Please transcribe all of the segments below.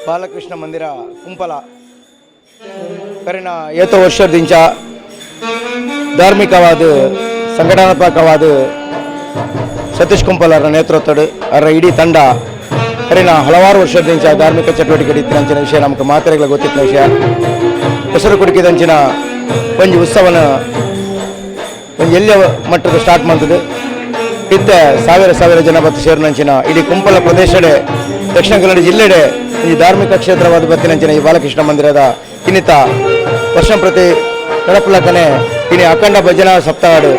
ಬಾಲಕೃಷ್ಣ ಮಂದಿರ ಕುಂಪಲ. ಕರಿನ ಏತೋ ವರ್ಷದಿಂಚ ಧಾರ್ಮಿಕವಾದ ಸಂಘಟನಾತ್ಮಕವಾದ ಸತೀಶ್ ಕುಂಪಲರ ನೇತೃತ್ವದ ಅವರ ಇಡೀ ತಂಡ ಕರಿನ ಹಲವಾರು ವರ್ಷದಿಂಚ ಧಾರ್ಮಿಕ ಚಟುವಟಿಕೆ ಇತ್ತಿನಂಚಿನ ವಿಷಯ ನಮಗೆ ಮಾತ್ರೆಗಳ ಗೊತ್ತಿತ್ತಿನ ವಿಷಯ. ಹೆಸರು ಕುಡುಕಿದಂಚಿನ ಒಂಜಿ ಉತ್ಸವನ ಒಂಜಿ ಎಲ್ಯ ಮಟ್ಟದ ಸ್ಟಾರ್ಟ್ ಮಾಡ್ತದೆ. ಇತ್ತೆ ಸಾವಿರ ಸಾವಿರ ಜನ ಬತ್ತು ಸೇರಿನಂಚಿನ ಇಡೀ ಕುಂಪಲ ಪ್ರದೇಶಡೆ, ದಕ್ಷಿಣ ಕನ್ನಡ ಜಿಲ್ಲೆಡೆ ಈ ಧಾರ್ಮಿಕ ಕ್ಷೇತ್ರವಾದ ಬತ್ತಿನಂಚಿನ ಈ ಬಾಲಕೃಷ್ಣ ಮಂದಿರದ ಇನ್ನಿತ ವರ್ಷ ಪ್ರತಿ ನಡಪುಲಕನೆ ಇನಿ ಅಖಂಡ ಭಜನಾ ಸಪ್ತಾಹಡು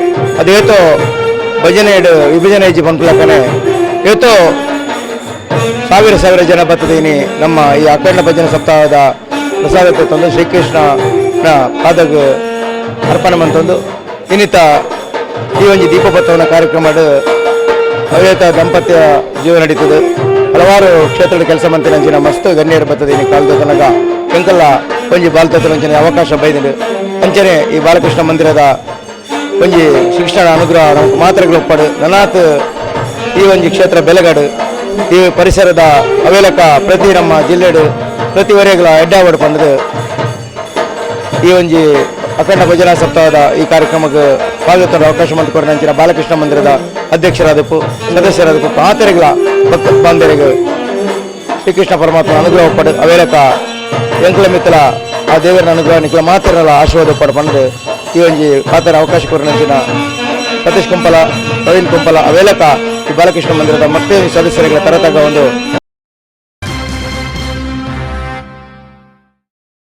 ಅದೇತೋ ಭಜನೆ ವಿಭಜನೆ ಇಜ್ಜಿ ಪನ್ಪುಲಕನೆ ಏತೋ ಸಾವಿರ ಸಾವಿರ ಜನ ಬರ್ತದೆ. ಇನಿ ನಮ್ಮ ಈ ಅಖಂಡ ಭಜನೆ ಸಪ್ತಾಹದ ಪ್ರಸಾದ ತಂದು ಶ್ರೀಕೃಷ್ಣನ ಪಾದಗ ಅರ್ಪಣೆ ಮಂತೊಂದು ಇನ್ನಿತ ಈ ಒಂಜಿ ದೀಪೋತ್ಸವನ ಕಾರ್ಯಕ್ರಮ ಅವೇತ ದಂಪತಿಯ ಜೀವನ ನಡೀತದೆ. ಹಲವಾರು ಕ್ಷೇತ್ರದ ಕೆಲಸ ಮಂತಿನಂಚಿನ ಮಸ್ತ್ ಗಣ್ಯರು ಬರ್ತದೆ. ಇನಿ ಕಾಲದ ತನಕ ಎಂಕಲ್ಲ ಒಂಜಿ ಬಾಲ್ತಂಚಿನ ಅವಕಾಶ ಬೈದಿದೆ. ಅಂಚನೆ ಈ ಬಾಲಕೃಷ್ಣ ಮಂದಿರದ ಒಂಜಿ ಶಿಕ್ಷಣ ಅನುಗ್ರಹ ನಮಕ್ ಮಾತ್ರೆಗಳು ಒಪ್ಪಡು ನನಾತ್ ಈ ಒಂಜಿ ಕ್ಷೇತ್ರ ಬೆಲಗಾಡು, ಈ ಪರಿಸರದ ಅವೇಲಕ ಪ್ರತಿ ನಮ್ಮ ಜಿಲ್ಲೆಡು ಪ್ರತಿ ವರೆಗಳ ಎಡ್ಡಾವಡು ಪಂಡದು ಈ ಒಂಜಿ ಅಖಂಡ ಭಜನಾ ಸಪ್ತಾಹದ ಈ ಕಾರ್ಯಕ್ರಮಕ್ಕೆ ಪಾಲ್ಗೊಳ್ತಾರೆ ಅವಕಾಶ ಮಂತ್ಕೊಡ್ನಂಚಿನ ಬಾಲಕೃಷ್ಣ ಮಂದಿರದ ಅಧ್ಯಕ್ಷರಾದಪ್ಪು, ಸದಸ್ಯರಾದಪ್ಪು, ಪಾತ್ರೆಗಳ ಭಕ್ತ ಬಾಂಧವರಿಗೆ ಶ್ರೀಕೃಷ್ಣ ಪರಮಾತ್ಮ ಅನುಗ್ರಹ ಪಡೆ ಅವೇಲಕ ಎಂಕುಲ ಮಿತ್ತಲ ಆ ದೇವರ ಅನುಗ್ರಹ ನಿಕ್ಲ ಮಾತ್ರಲ್ಲ ಆಶೀರ್ವಾದ ಪಡ ಪಂಡು ಈ ಒಂಜಿ ಪಾತ್ರ ಅವಕಾಶ ಕೊರನಂಚಿನ ಸತೀಶ್ ಕುಂಪಲ, ಪ್ರವೀಣ್ ಕುಂಪಲ, ಅವೇಲಕ ಈ ಬಾಲಕೃಷ್ಣ ಮಂದಿರದ ಮತ್ತೆ ಸದಸ್ಯರುಗಳ ತರತಗ ಒಂದು